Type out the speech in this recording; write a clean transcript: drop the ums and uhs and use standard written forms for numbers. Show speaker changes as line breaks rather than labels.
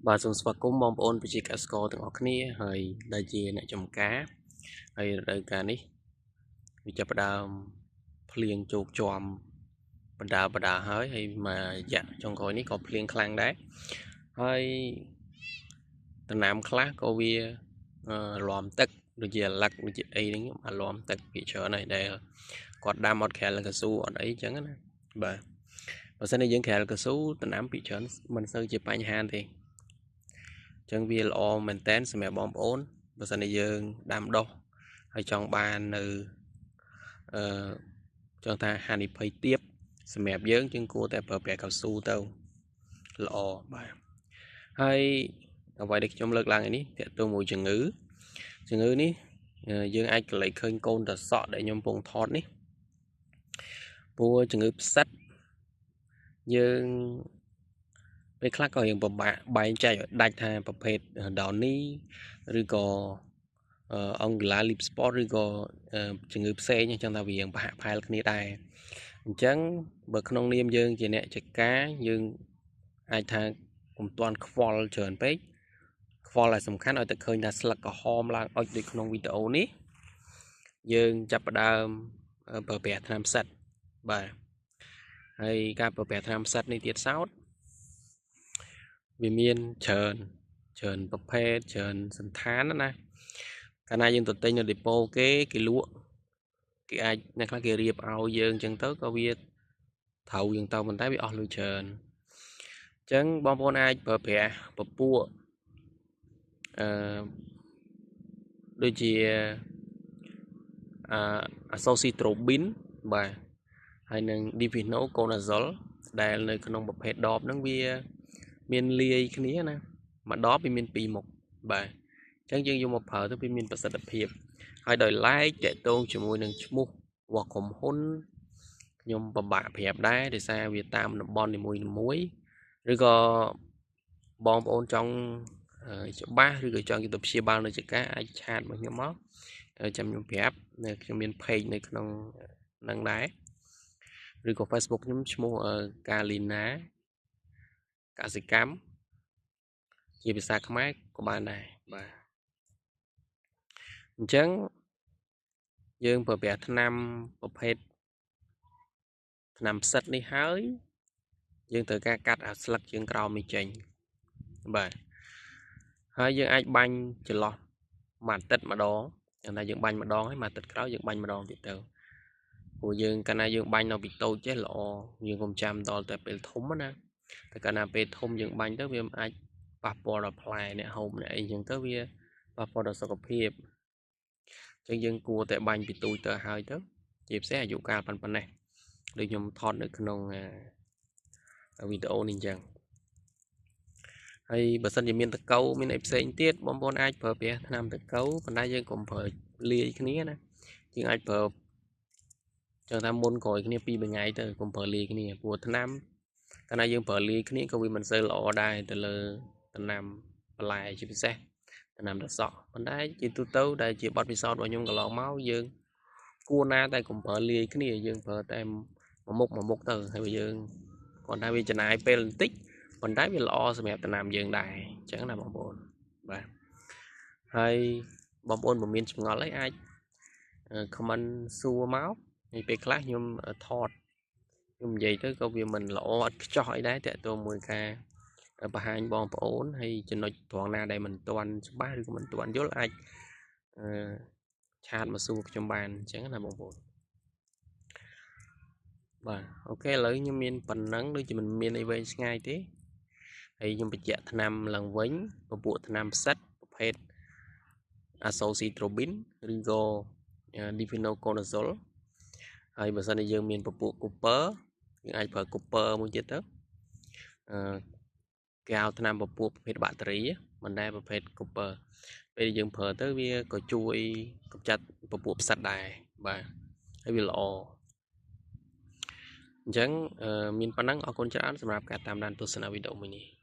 បាទសូមស្វាគមន៍បងប្អូនប្រជាកសិករទាំងអស់គ្នាហើយដែលជាអ្នកចំការហើយរដូវកាលនេះវាចាប់ផ្ដើមភ្លៀងជោគជាំបណ្ដាបណ្ដាហើយហើយមួយរយៈចុងក្រោយនេះក៏ភ្លៀងខ្លាំងដែរហើយដំណាំខ្លះក៏វារលំទឹកដូចជាអាឡឹកដូចជាអីហ្នឹងអាលំទឹកភាគច្រើនហើយដែលគាត់ដាំអត់ក្រាលកស៊ូអត់អីចឹងណាបាទបើសិនជាយើងក្រាលកស៊ូដំណាំភាគច្រើនមិនសូវជាបញ្ហាទេចឹងវាល្អមែនតែនសម្រាប់បងប្អូនបើសិនជាយើងដាំដុះហើយចង់បាននៅអឺចង់ថាហានិភ័យទាបសម្រាប់យើងយើងគួរតែប្រើប្រាស់កៅស៊ូទៅល្អបាទហើយអ្វីដែលខ្ញុំលើកឡើងនេះតកតទៅមួយជំងឺជំងឺនេះយើងអាចកលេចឃើញកូនតសក់ដែលខ្ញុំកំពុងថតនេះព្រោះជំងឺផ្សិតយើងពេលខ្លះក៏រៀងពិបាកបែងចែកឲ្យដាច់ថាប្រភេទ Downy ឬក៏ Angular Leaf Spot ឬក៏ជំងឺផ្សេងអញ្ចឹងថាវារៀងប្រហាក់ប្រហែលគ្នាដែរអញ្ចឹងបើក្នុងនាមយើងជាអ្នកចការយើងអាចថាកុំទាន់ខ្វល់ច្រើនពេកខ្វល់ឲ្យសំខាន់ឲ្យតែឃើញថាស្លឹកក្រហមឡើងអុចដូចក្នុងវីដេអូនេះយើងចាប់ផ្ដើមប្រើប្រាស់ថ្នាំផ្សិតបាទហើយការប្រើប្រាស់ថ្នាំផ្សិតនេះទៀតសោតវាមានច្រើនច្រើនប្រភេទច្រើនសន្តានណាកាលណាយើងទៅទិញនៅដេប៉ូគេគេលក់គេអាចអ្នកខ្លះគេរៀបឲ្យយើងអញ្ចឹងទៅក៏វាត្រូវយើងទៅប៉ុន្តែវាអស់លុយច្រើនអញ្ចឹងបងប្អូនអាចប្រើប្រាស់ពពួកអឺដូចជាអឺ Azoxystrobin បាទហើយនឹង Difenoconazole ដែលនៅក្នុងប្រភេទដបហ្នឹងវាមានលាយគ្នាណាមួយដបវាមានពីរមុខបាទអញ្ចឹងយើងយកមកប្រើទៅវាមានប្រសិទ្ធភាពហើយដោយឡែកតកតងជាមួយនឹងឈ្មោះរបស់ក្រុមហ៊ុនខ្ញុំពិបាកប្រាប់ដែរដោយសារវាតាមតំបន់នីមួយៗឬក៏បងប្អូនចង់ច្បាស់ឬក៏ចង់ទៅព្យាបាលនៅចការអាចឆាតមកខ្ញុំមកចាំខ្ញុំប្រាប់ខ្ញុំមាន page នៅក្នុងនឹងដែរឬក៏ Facebook ខ្ញុំឈ្មោះកាលីណាកសិកម្មជាភាសាខ្មែរក៏បានដែរបាទអញ្ចឹងយើងប្រើប្រាស់ថ្នាំប្រភេទថ្នាំផ្សិតនេះហើយយើងត្រូវការកាត់អាស្លឹកជើងក្រោមនេះចេញបាទហើយយើងអាចបាញ់ចន្លោះមួយអាទិត្យម្ដងយ៉ាងណាយើងបាញ់ម្ដងហើយមួយអាទិត្យក្រោយយើងបាញ់ម្ដងទៀតទៅព្រោះយើងកាលណាយើងបាញ់នៅពីតូចចេះល្អយើងកុំចាំដល់តែពេលធំណាតែកាលណាពេលធំយើងបាញ់ទៅវាអាចប៉ះពាល់ដល់ផ្លែអ្នកហូបអ្នកអីចឹងទៅវាប៉ះពាល់ដល់សុខភាពអញ្ចឹងយើងគួរតែបាញ់ពីទូចទៅហើយទៅជាពិសេសអាយុកាលប៉ុណ្ណេះដូចខ្ញុំថតនៅក្នុងវីដេអូនេះអញ្ចឹងហើយបើសិនជាមានតកៅមានអីផ្សេងទៀតបងប្អូនអាចប្រើប្រាស់ថ្នាំតកៅប៉ុន្តែយើងកុំប្រើលាយគ្នាណាយើងអាចប្រើចង់ថាមុនក្រោយគ្នា2 3ថ្ងៃទៅកុំប្រើលាយគ្នាព្រោះថ្នាំកាលណាយើងប្រើលាយគ្នាក៏វាមិនសូវល្អដែរទៅលើដំណាំបន្លែជាពិសេសដំណាំត្រសក់ប៉ុន្តែជាទូទៅដែលជាបទពិសោធន៍របស់ខ្ញុំកន្លងមកយើងគួរណាតែកុំប្រើលាយគ្នាយើងប្រើតែមួយមុខមួយមុខទៅហើយយើងគ្រាន់តែវាចំណាយពេលបន្តិចប៉ុន្តែវាល្អសម្រាប់ដំណាំយើងដែរអញ្ចឹងណាបងប្អូនបាទហើយបងប្អូនបើមានចម្ងល់អីអាច comment សួរមកហើយពេលខ្លះខ្ញុំថតខ្ញុំនិយាយទៅក៏វាមិនល្អអត់ខ្ចោះអីដែរតើតើមួយការបង្ហាញបងប្អូនហើយចំណុចត្រង់ណាដែលមិនទាន់ច្បាស់ឬក៏មិនទាន់យល់អាចអឺឆាតមកសួរខ្ញុំបានអញ្ចឹងណាបងប្អូនបាទអូខេឥឡូវខ្ញុំមានប៉ុណ្ណឹងដូចជាមិនមានអីវែងឆ្ងាយទេហើយខ្ញុំបញ្ជាក់ថ្នាំឡើងវិញពពួកថ្នាំផ្សិតប្រភេទ Azoxystrobin ឬក៏ Difenoconazole ហើយបើសិនជាយើងមានពពួក Copper យើងអាចប្រើ Copper មួយទៀតទៅអឺគេហៅថ្នាំពពួកប្រភេទបាក់តេរីមិនដែលប្រភេទ Copper ពេលយើងប្រើទៅវាក៏ជួយកម្ចាត់ពពួកផ្សិតដែរបាទហើយវាល្អអញ្ចឹងមានប៉ុណ្ណឹងអរគុណច្រើនសម្រាប់ការតាមដានទស្សនាវីដេអូមួយនេះ។